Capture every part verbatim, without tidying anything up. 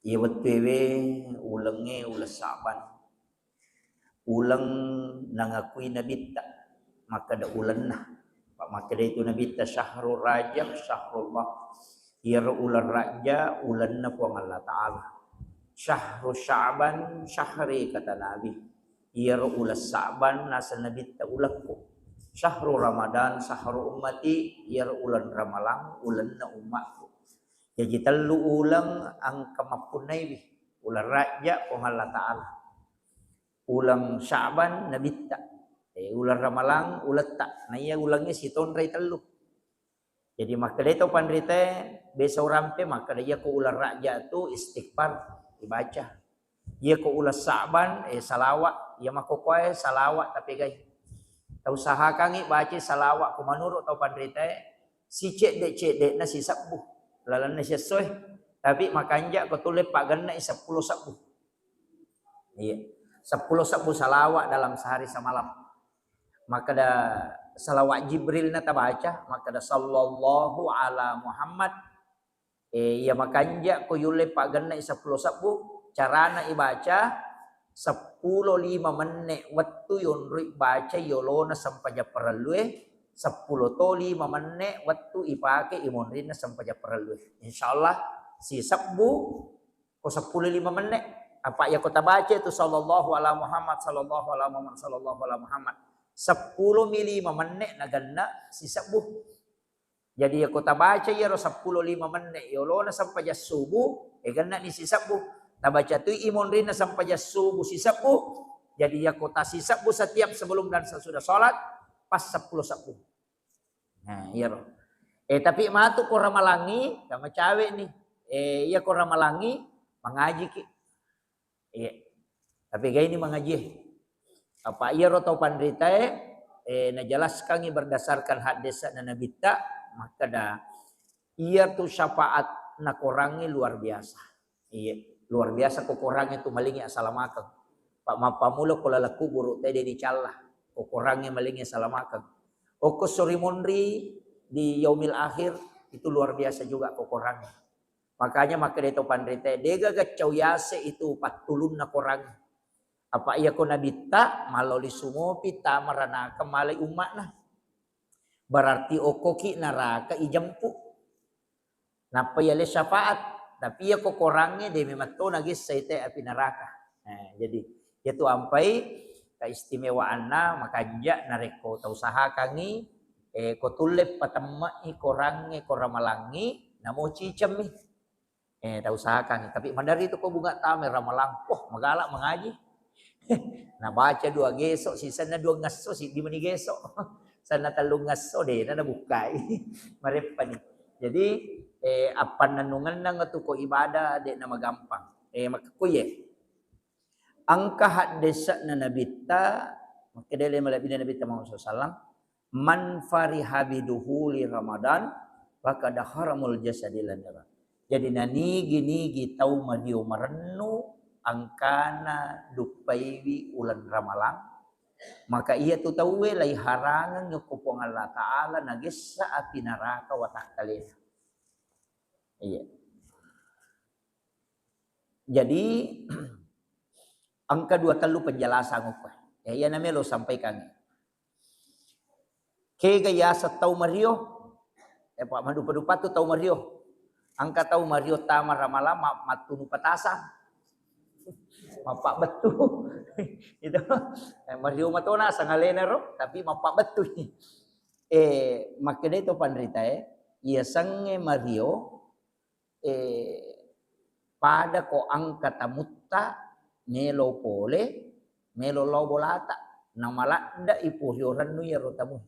Iya wettuewe ulengnge uleng Sa'ban. Uleng nangakui Nabitta, makkeda ulenna. Pa-, makkeda itu Nabitta, "Syahru Rajab syahrullah." Iyaro uleng Rajja ulenna Puang Allah Ta'ala. "Syahru Sya'ban syahri," kata Nabi. "Iyaro uleng Sa'ban naseng Nabitta ulekku. Syahru Ramadan syahru ummati," iyaro uleng Ramalang ulenna ummakku. Jaji tellu uleng engka mappunnaiwi. Uleng Rajja Puang Allah Ta'ala. Uleng Sya'ban Nabitta. Eh, uleng Ramalang uletta. Na iya ulengnge sitonrai tellu. Jadi makkedai tau panritae, biasa urampe makkeda, "Iyako uleng Rajja tu istighfar ibaca. Iyako uleng Sa'ban, eh, salawat. Iya makkokkoe salawat tapegai." Tau usahakangngi baca salawat ko menurut tau panritae, sicedde-cedde'na sisebbu lalenna siessoe. Tapi makanja ko tulle paggenna seppulo sebbu. Iya. Seppulo sebbu salawat dalam sehari semalam. Makkeda salawat Jibril na tabaca, makkeda, "Sallallahu ala Muhammad." Eh, iya makanja ko yulle paggenna seppulo sebbu, carana ibaca seppulo lima menne wettu yonroi baca yolona sempajang parellue, seppulo to lima menne wettu ipake imonrinna sempajang parellue. Insyaallah sisebbu ko seppulo lima menne. Apa iya ko tabaca itu sallallahu ala Muhammad, sallallahu ala Muhammad, sallallahu ala Muhammad, seppulo mi lima menne nagenna sisebbu. Jadi iya ko tabaca iyaro seppulo lima menne yolona sempajang subuh, eh, gennani sisebbu. Tabaca tu imonrinna sempajang subuh sisebbu. Jadi iya ko tasisebbu setiap sebelum dan sesudah sholat, pas seppulo sebbu. Nah, iyaro. Eh, tapi matu ko ramalangi, kamacawe ni. Eh, iya ko ramalangi, mangajiki. Iya. Tapi gaini mangaji. Apa iyaro tau panritae, eh, najelaskangi berdasarkan haddese'na Nabitta, makkeda, iya tu syafaat nakorangngi luar biasa. Iya, luar biasa ko korangnge tu malingi asalamakeng. Pa-, mappammula ko laleng kuburu te de dicalla. Ko korangnge malingi asalamakeng. Okko sori monri di yaumil akhir itu luar biasa juga ko korangnge. Makanya makkeda to panritae, dega gaccau yase itu pattulunna korangnge. Apa iya ko Nabitta maloli sumopi tama ranaka malai umma'na. Berarti okkoki naraka ijempu. Nappa yale syafaat. Tapi iya ko korangnge de memang to nagessai te api naraka. Eh, jadi, iya tu ampai keistimewaanna makanja narekko tausahakangngi, eh, ko tulle patemme'i korangnge ko ramalangngi, namo cicemmi. Eh, tausahakangngi. Tapi maderri tu ko bunga tama ramalang, wah, magala mangaji. Nabaca dua geso, sisenna dua ngesso, siddi meni geso. Senna tellu ngesso, de na nabukkai. Mareppani. Jadi, eh, appannennungennang tu ko ibadah, de na magampang. Eh, makkukku ye. Engka haddese'na Nabitta, makkeda le malebbi Nabitta Muhammad sallallahu alaihi wasallam, "Man fariha biduhuli Ramadan, faqad haramul jasadi lanira." Jadi nanigi-nigi tau mario marennu angkana duppaiwi uleng Ramalang, maka iya tu tauwe laiharangeng ko Puang Allah Ta'ala nagessa api naraka watakkalena. Iya. Jadi, engka dua tellu penjelasan okko. Ya, iya namelo sampaikan. Kega yaseng tau mario? Eh, Pak, madupa-dupa tu tau mario. Engka tau mario tama ramalang ma-, mattunu petasan. Mappabbettu. Itu. Eh, mario matona sangalena ro, tapi mappabbettu. Eh, makkeda to panrita, eh, iya sengnge mario, eh, pada ko engka tamutta melo pole, melo lao bolata, namaladde i porio rennu iyaro tamu.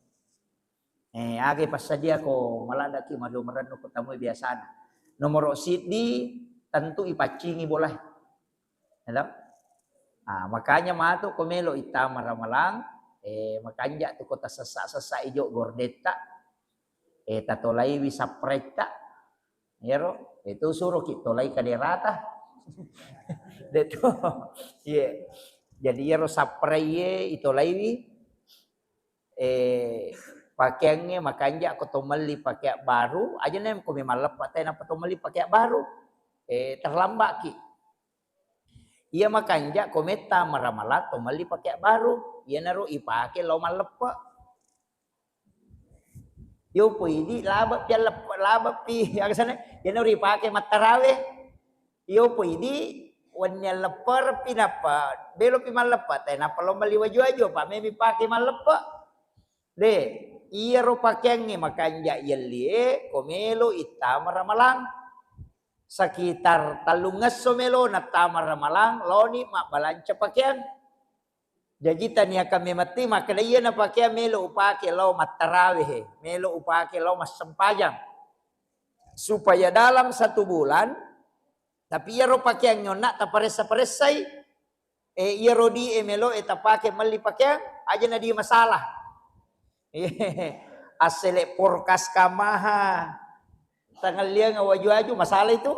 Eh, aga passadia ko maladde ki mario marennu ko tamu biasana. Nomoro siddi tentu ipaccingi bola. Halo? Ah, makanya matu ko melo ittama ramalang, eh, makanja tu ko tasessa-sessa ijo gordetta, eh, tatolaiwi sapretta, iyaro, itu suroki tolai kaderata. Deto, iya. Jadi iyaro sapraiye itolaiwi, eh, pakeangnge makanja ko to melli pakeang baru, aja nem ko memang leppa te napa to melli pakeang baru, eh, terlambat ki. Iya makanja ko metta maramalang to melli pakeang baru, iyanaro ipake lao malleppe. Yopo idi labe'pi alleppe, labe'pi, aga sana, iyanaro ipake mattarawe. Yopo idi wenni allepperepi nappa belopi malleppe, te nappa lao melli waju-waju, apa memi pake malleppe. De, iyaro pakeangnge makanja yellie, ko melo ittama ramalang. Sekitar tellungesso melo nattama ramalang, laoni mabbalanca pakeang. Jaji taniakan memetti makkeda, "Iyana pakeang melo upake lao mattarawehe, melo upake lao massempajang." Supaya dalam satu bulan, tapi iyaro pakeang onna taparessa-paressai, eh, iyaro di e melo e tapake melli pakeang, aja na di masalah. Assele porkas kamaha, tangelliang waju-waju, masalah itu.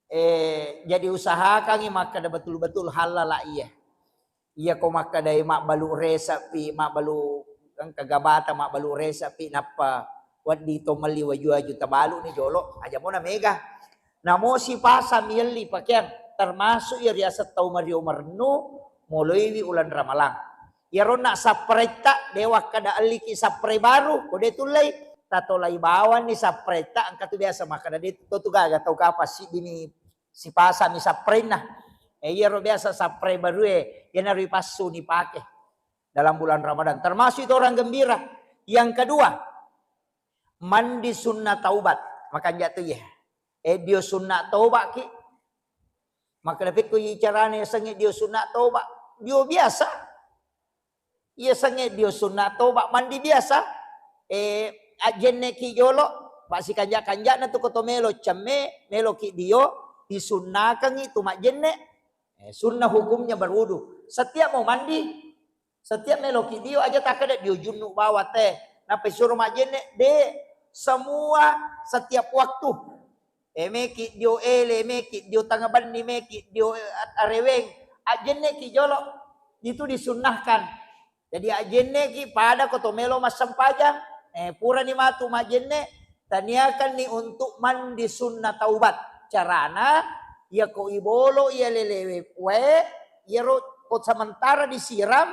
Eh, jadi usahakangi makkeda betul-betul halala iya. Iya ko makkedai mabbalu resepi, mabbalu engka gabata, mabbalu resepi, nappa wedding to melli waju-waju, tabalu ni jolo, aja mona mega. Namo sipasa mielli pakeang, termasuk iya riaseng tau mario marennu, moloiwi ulang ramalang. Iyaronna sappraitta, de wakkeda elliki sapprai baru, ko de tullei, tatolai bawanni sappraitta, engka tu biasa makkeda de to tu gaga tau kapang siddimi sipasami sapprainna. Eh, iyaro biasa sapprai barue, iyanaro ipassu nipake dalam bulan Ramadan. Termasuk itu orang gembira. Yang kedua, mandi sunnah taubat. Makanja tu iya. Eh, dio sunnah taubat ki. Makkeda pekko i carane yasengnge dio sunnah taubat. Dio biasa. Iya sengnge dio sunnah taubat mandi biasa. Eh, ajjenneki jolo. Pak sikanja-kanjana tu koto melo cemme, meloki dio, disunnakangi tu majjenne. Eh, sunnah hukumnya berwudu. Setiap mau mandi, setiap meloki dio aja takkeda dio junnu bawang te. Nappa isuro majjenne, de, semua setiap waktu. Eh, meki dio ele, meki dio tangabenni, meki dio, eh, areweng. Ajjenneki jolo. Itu disunnahkan. Jadi ajjenneki pada ko to melo massempajang. Eh, purani matu majjenne, taniakanni untuk mandi sunnah taubat. Carana, iya ko ibolo iya lelewe wae, iyaro ko sementara disiram,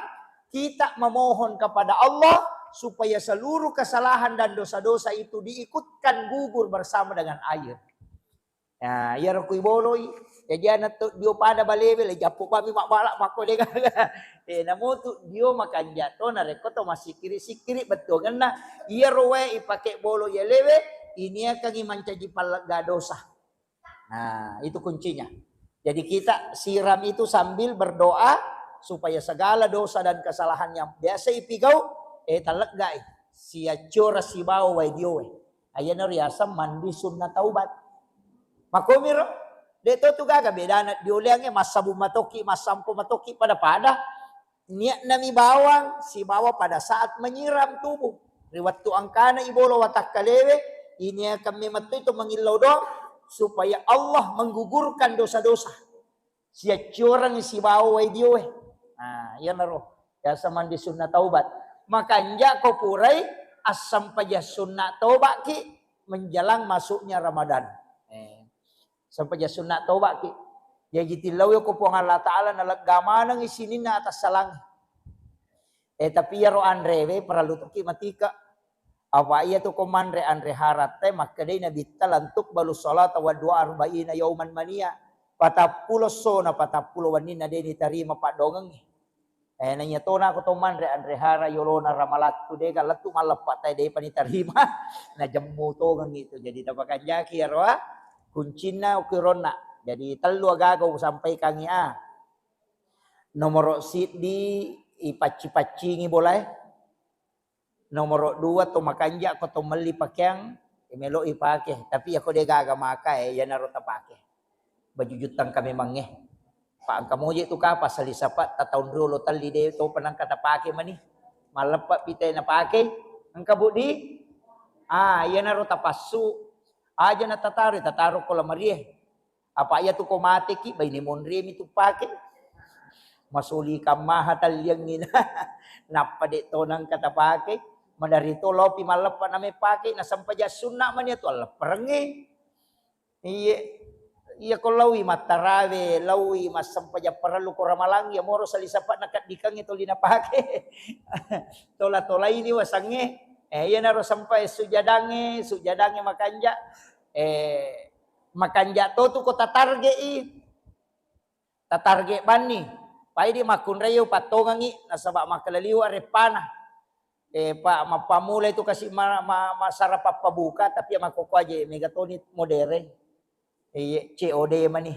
kita memohon kepada Allah supaya seluruh kesalahan dan dosa-dosa itu diikutkan gugur bersama dengan air. Nah, iyaro ku iboloi, jaji ana to dio pada balewe, le jappo bami mabbala makko de gaga. Eh, namo tu dio makanja to, narekko to massikkiri-sikkiri bettuangenna, iyaro wae ipake bolo iya lewe, iniakangi mancaji pallegga dosa. Nah, itu kuncinya. Jadi kita siram itu sambil berdoa supaya segala dosa dan kesalahan yang biasa ipigau, eh, taleggai. Siaccora sibawa wae diowe. Ayana riaseng mandi sunnah taubat. Makomiro, de to tu gaga bedana dioleangnge, massabung matoki, massampo matoki, pada-pada. Niatnami bawang sibawa pada saat menyiram tubuh. Ri wettu engkana ibolo watakkalewe, iniakan memettu itu mengillau doang supaya Allah menggugurkan dosa-dosa. Siaccioreng sibawa wae diowe. Nah, iyanaro biasa mandi sunnah taubat. Makanja ko purai assampajang sunnah taubat ki menjelang masuknya Ramadan. Eh, sampajang sunnah taubat ki. Jaji tillau ko Puang Allah Ta'ala nalegga maneng sininna atassalang. Eh, tapi iyaro anrewe parellu toki matika. Apa iya tu ko manre anre haratte makkedai Nabitta, "Lan tuqbalu sholata wa du'a arba'ina yauman mania." Patappulo essona, patappulo wenninna de nitarima paddongengnge. Eh, naiya tona ko to manre anre hara yolona ramalattu, de ga lettu malleppa tai, de pa nitarima. Najemmu tongengngi tu. Jadi tapakanjaki iyaro, ah, kuncinna ukironna. Jadi tellu agaga usampaikangngi, ah. Nomoro siddi, ipacci-paccingi bolae. Nomoro dua, to makanja ko to melli pakeang, eh, melo ipake. Tapi iya ko de gaga maka, eh, iyanaro tapake. Baju juttang ka memangnge. Pa engka moje tu kapa sali sapa ta taung riolo telli de to penangka tapake mani. Malleppa pite napake. Engka budi. Ah, iyanaro tapassu. Aja na tataro, tataro ko lamarie. Apa iya tu ko mateki, baine monri mi tu pake. Masuli kammaha talliangngi na. Nappa de to nangka tapake. Madari to lopi malleppa na mepake, na sampajang sunna mani tu allepperengnge. Iye. Iya ko laui mattarawe, laui massempajang parellu ko ramalang, iya moro sali sapa'na keddikengnge toli napake. Tola-tolaini wasengnge. Eh, iyanaro sempa, eh, sujadangnge, sujadangnge makanja. Eh, makanja to tu ko tatarge'i. Tatarge banni. Paidi makkunrai upattongengngi nasaba makkeda liwe' reppana. Eh, pa, mappammula itu kasi ma, ma, masara pappabuka, tapi makkokko aja mega toni modere. Iye, C O D mani.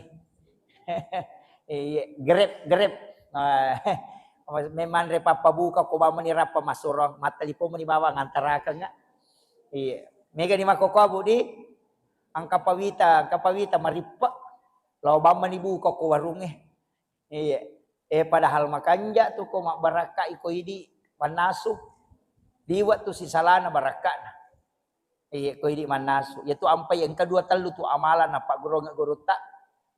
Iye, Grab, Grab. Ah, memanre pappabuka ko bawang mani rappa massorong, mattelepon mani bawang antarakeng. Iye, mega ni makkokko abu di, engka pawita, engka pawita marippe. Lao bawang mani buka ko warungnge. Iye. Eh, padahal makanja tu ko mabbarakkai ko idi mannasu. Liwe' tu sisalana barakka'na. Iye, ko idi mannasu. Iyatu ampai engka dua tellu tu amalan nappagguruangnge gurutta.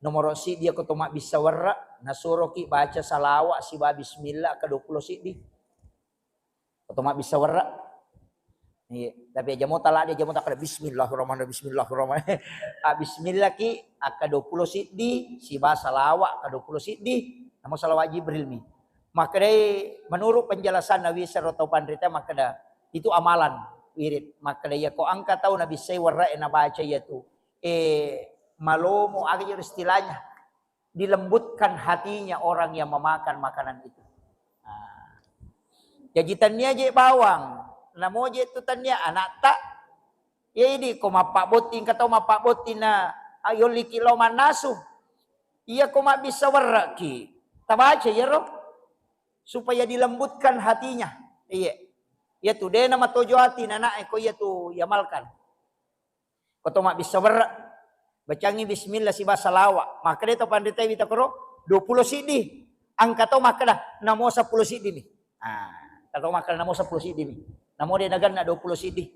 Nomoro siddi, iya ko to mabbissa werre', nasuroki baca salawa' siba bismillah ka dua pulo siddi. Ko to mabbissa werre'. Iya, tapi aja mo tala dia, aja mo takkeda bismillahirrahmanirrahim, bismillahirrahmanirrahim. Ah, bismillah ki akka dua pulo siddi, siba salawa' akka dua pulo siddi, namo salawa' Jibril mi. Makkedai, menurut penjelasan Nabi Sero tau panrita makkeda, itu amalan wirid. Makkeda, iya ko engka tau nabissai werre'e nabaca iyatu, eh, malomo, aga iyaro istilahnya, dilembutkan hatinya orang yang memakan makanan itu. Nah. Jaji tannia je bawang, namo je tu tannia anakta, iya idi ko mappabbotting, engka tau mappabbotting na, ayo liki lao mannasu. Iya ko mabbissa werre'ki, tabaca iyaro supaya dilembutkan hatinya. Iya. Iya tu, de namatojo ati nanae ko iya tu iamalkan. Ko to mabbissa werre', bacangngi bismillah siba salawa'. Makkeda to panritae wita koro, dua pulo siddi. Engka to makkeda, namo seppulo siddi mi. Ah, engka to makkeda namo seppulo siddi mi. Namo de nagenna dua pulo siddi.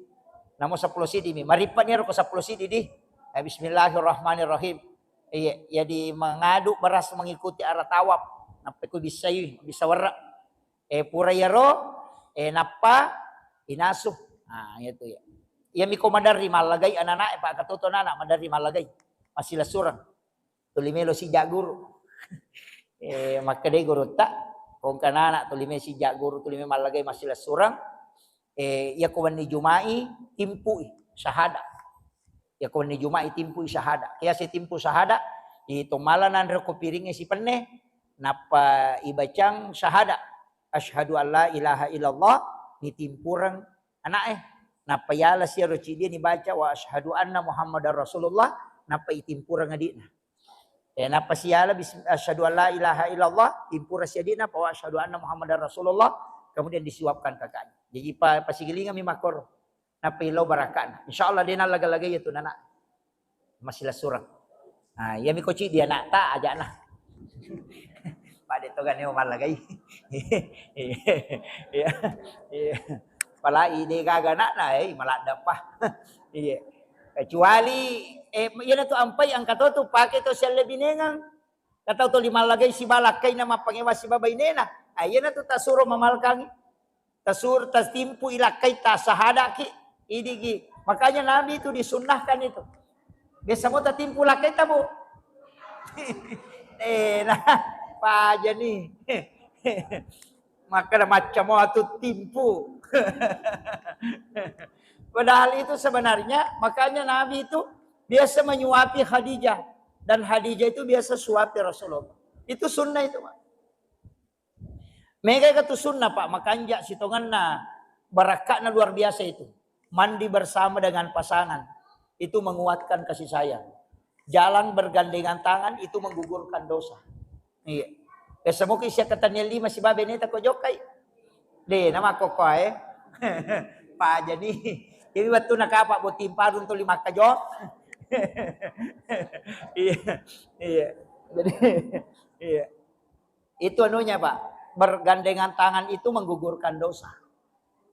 Namo seppulo siddi mi. Marippani ero ko seppulo siddi di. Eh, bismillahirrahmanirrahim. Iya, jadi mengadu beras mengikuti arah tawaf. Nappa ku bissai, bissa werre'. Eh, pura iyaro, eh, nappa inasu. Nah, iya tu ya. Iya miko maderri mallagai anak-anak, eh, Pak Ketua tu anak-anak maderri mallagai. Massilessureng. Tuli melo sijak guru. Eh, makkedai gurutta, ko engka anak-anak tuli me sijak guru, tuli me mallagai massilessureng. Eh, iya ko wenni Juma'i, timpui syahada. Iya ko wenni Juma'i, timpui syahada. Iya si timpu syahada, itu mala nanre ko piringnge sipenne, nappa ibacang syahada. Asyhadu an la ilaha illallah, nitimpureng ana'e. Nappa yala siaro ciddie nibaca wa asyhadu anna Muhammadar Rasulullah, nappa itimpureng adi'na. Eh, nappa siala bis-, asyhadu an la ilaha illallah, timpureng si adi'na, pa wa asyhadu anna Muhammadar Rasulullah, kemudian disuapkan kakaknya. Jadi pa-, pasigilingami makkoro. Nappa illau barakka'na. Insya Allah de nallaga-lagai iyatu nana. Massilessureng. Nah, iya miko ciddi anakta aja'na. Pada to gane mallagai. Iya. Iya. Palai de gaga anakna, eh, maladdepa. Iya. Kecuali, eh, iyana tu ampai engka to tu pake to sialle binengang. Katau toli mallagai siba lakkaina mappangewa siba bainena. Ah, iyana tu tasuro mamalkangi. Tasur-, tatimpu i lakkai, tasahadaki, idigi. Makanya Nabi itu disunnahkan itu. Biasa mo tatimpu lakkai tabu. Eh, nah, pajani. Maka macam mau tu timpu. Padahal itu sebenarnya, makanya Nabi itu biasa menyuapi Khadijah. Dan Khadijah itu biasa suapi Rasulullah. Itu sunnah itu, Pak. Mega katu sunnah, Pak, makanja sitongenna, barakka'na luar biasa itu. Mandi bersama dengan pasangan, itu menguatkan kasih sayang. Jalan bergandengan tangan itu menggugurkan dosa. Iya. Biasa moki siakkatenniang lima sibabe neta ko jokkai. De, nama kokkoe. Pajani. Ini waktu nakapa botting parung tuli makkajo. Iya. Iya. Jadi, iya. Itu anunya, Pak, bergandengan tangan itu menggugurkan dosa.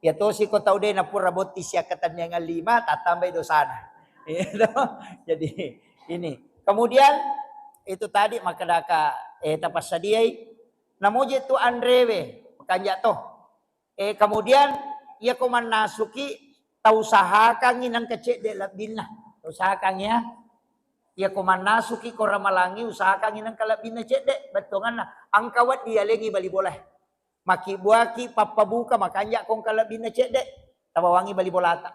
Ya tosi ko tau de napura botti siakkatenniangan lima, tatambai dosana. Iya toh? Jadi ini. Kemudian itu tadi makkedaka, eh, tapassadiai, namoje tu anrewe, makanja toh. Eh, kemudian iya ko mannasuki, tausahakangi nengka cedde lebbinna. Tausahakangi ya. Iyako mannasuki ko ramalangi, usahakangi nengka lebbinna cedde bettuanganna. Engka wedding yalengi bali bolae. Makkibbuaki pappabuka, makanja ko engka lebbinna cedde, tabawangi bali bolata.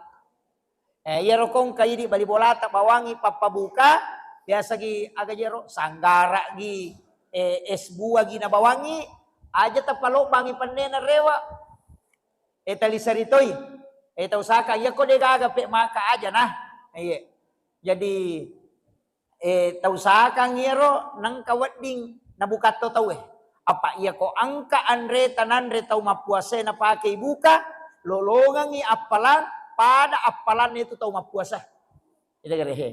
Eh, iyaro ko engka idi bali bolata bawangi pappabuka, biasagi aga jero, sanggara gi, eh, es buah gi nabawangi, aja tapalobbangi pennena rewe. Eh, tali saritoi. Eh, tausaka, iyako degaga pe maka aja nah. Iye. Jadi, eh, tausakang iyaro nengka wedding nabukatto tauwe. Apa iyako engka anreta nanre tau mappuasae napake ibuka, lolongengngi appalang pada appalanna itu tau mappuasa. Ita gare he.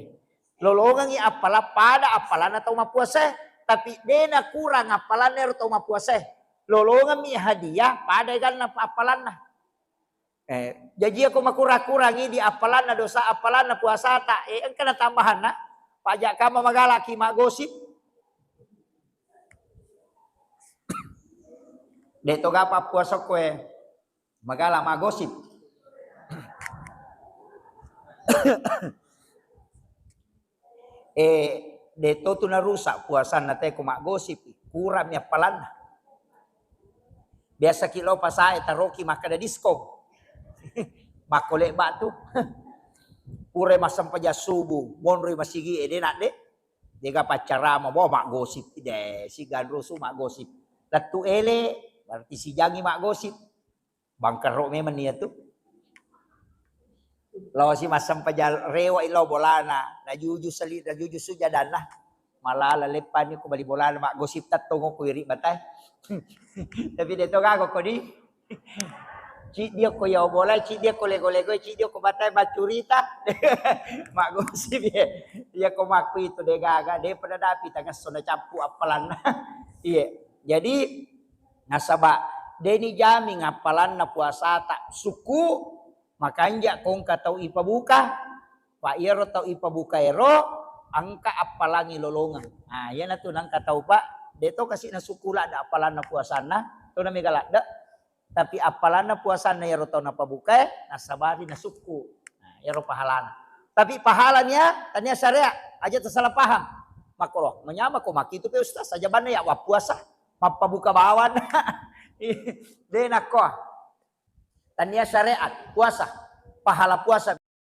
Lolongengngi appalang pada appalanna tau mappuasae, tapi de nakurang appalanna ero tau mappuasae. Lolongemmi hadiah pada eganna appalanna. Eh, jaji ako makurang-kurangi di appalanna dosa, appalanna puasata, eh, engka natambahanna, paja kama magalaki maggosip. De to gapa puasa koe magala maggosip. Eh, de to tu narusak puasanna te ko maggosip, kurangmi appalanna. Biasa ki lo pasae taroki makkeda diskon. Makko lebba tu. Pura massempajang subuh, monroi masigi e de nak de. Dega paccarama, bo maggosip de, siganrusu maggosip. Lettu ele, berarti sijangi maggosip. Bangkero memang nia tu. Lao si massempajang rewa ilo bolana, najuju seli, najuju sujadanna. Malala leppani ko bali bolana maggosip tettong ko wiri batai. Tapi de to gago ko di. Ciddi ko ya bola, ciddi ko lego-lego, ciddi ko batai baccurita. Maggosip ye. Iya ko makku itu de gaga, de pada dapi tangasso na cappu appalanna. Iya. Jadi nasaba deni jaming appalanna puasata sukku, makanja ko engka tau ipabuka, pa iyaro tau ipabuka ero engka appalangi lolongeng. Nah, iyanatu nengka tau pa de to kasi nasukku ladda appalanna puasanna, to na mega ladde. Tapi appalanna puasanna iyaro tau napabukae, nasabari nasukku. Nah, iyaro pahalana. Tapi pahalanya tania syariat, aja tersalah paham. Makko lo, menyama ko makitu pe ustaz, aja banna ya wappuasa, mappabuka bawan. De nakko. Tania syariat, puasa, pahala puasa.